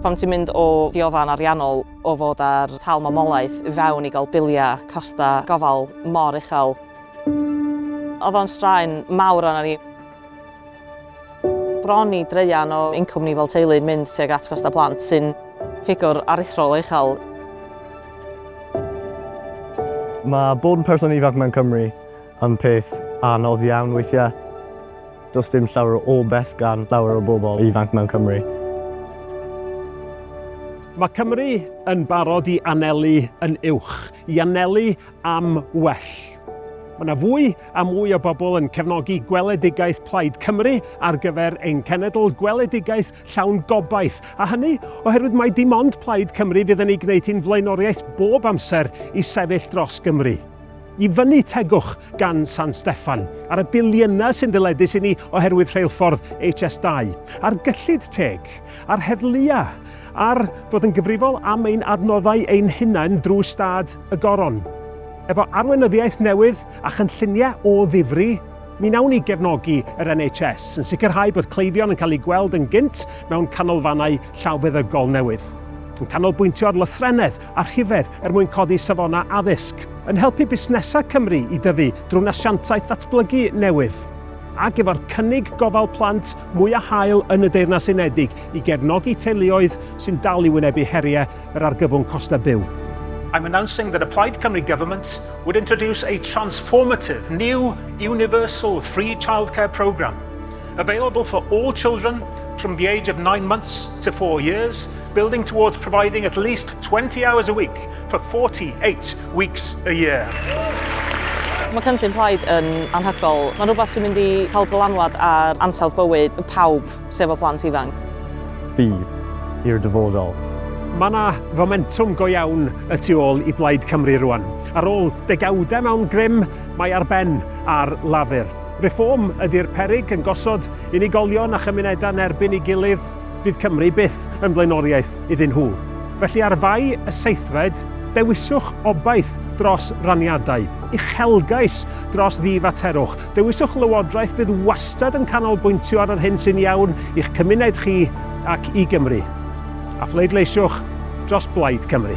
Pan ti'n mynd o diodda'n ariannol o fod ar tal mamolaeth i fewn i gael biliau costa gofal mor uchel, oedd o'n straen mawr arna ni. Bron i draean o incwm ni fel teulu yn mynd tuag at costau plant, sy'n ffigwr aruthrol o uchel. Mae bod yn person ifanc mewn Cymru yn peth anodd iawn weithiau. Does dim llawer o obaith gan lawer o bobl ifanc mewn Cymru. Mae Cymru yn barod i anelu yn uwch, i anelu am well. Mae yna fwy a mwy o bobl yn cefnogi gweledigaeth Plaid Cymru ar gyfer ein cenedl, gweledigaeth llawn gobaith, a hynny oherwydd mai dim ond Plaid Cymru fydd yn ei gwneud hi'n flaenoriaeth bob amser i sefyll dros Gymru. I fyny tegwch gan San Steffan, ar y biliynau sy'n ddyledus i ni oherwydd rheilffordd HS2, ar gyllid teg, ar heddlua, ar fod yn gyfrifol am ein adnoddau ein hunain drwy stad y Goron. Efo arweinyddiaeth newydd a chynlluniau o ddifri, mi wnawn ni gefnogi yr NHS yn sicrhau bod cleifion yn cael eu gweld yn gynt mewn canolfannau llawfeddygol newydd, yn canolbwyntio ar lythrennedd a rhifedd er mwyn codi safonau addysg, yn helpu busnesau Cymru i dyfu drwy'n asiantaeth ddatblygu newydd, ac efo'r cynnig gofal plant mwyaf hael yn y Deyrnas Unedig i gefnogi teuluoedd sy'n dal i wynebu heriau yr argyfwng costau byw. I'm announcing that a Plaid Cymru government would introduce a transformative new universal free childcare programme, available for all children from the age of 9 months to 4 years, building towards providing at least 20 hours a week for 48 weeks a year. Mae cynllun Plaid yn anhygoel. Mae'n rhywbeth sy'n mynd i cael dylanwad ar ansawdd bywyd pawb sy efo plant ifanc. Ffydd i'r dyfodol. Mae 'na fomentwm go iawn y tu ôl i Blaid Cymru rwan. Ar ôl degawdau mewn grym, mae ar ben ar Lafur. Reform ydy'r peryg yn gosod unigolion a chymunedau yn erbyn ei gilydd, fydd Cymru byth yn flaenoriaeth iddyn nhw. Felly ar Fai y seithfed, dewiswch obaith dros raniadau, uchelgais dros ddifaterwch, dewiswch lywodraeth fydd wastad yn canolbwyntio ar yr hyn sy'n iawn i'ch cymuned chi ac i Gymru. A phleidleisiwch dros Blaid Cymru.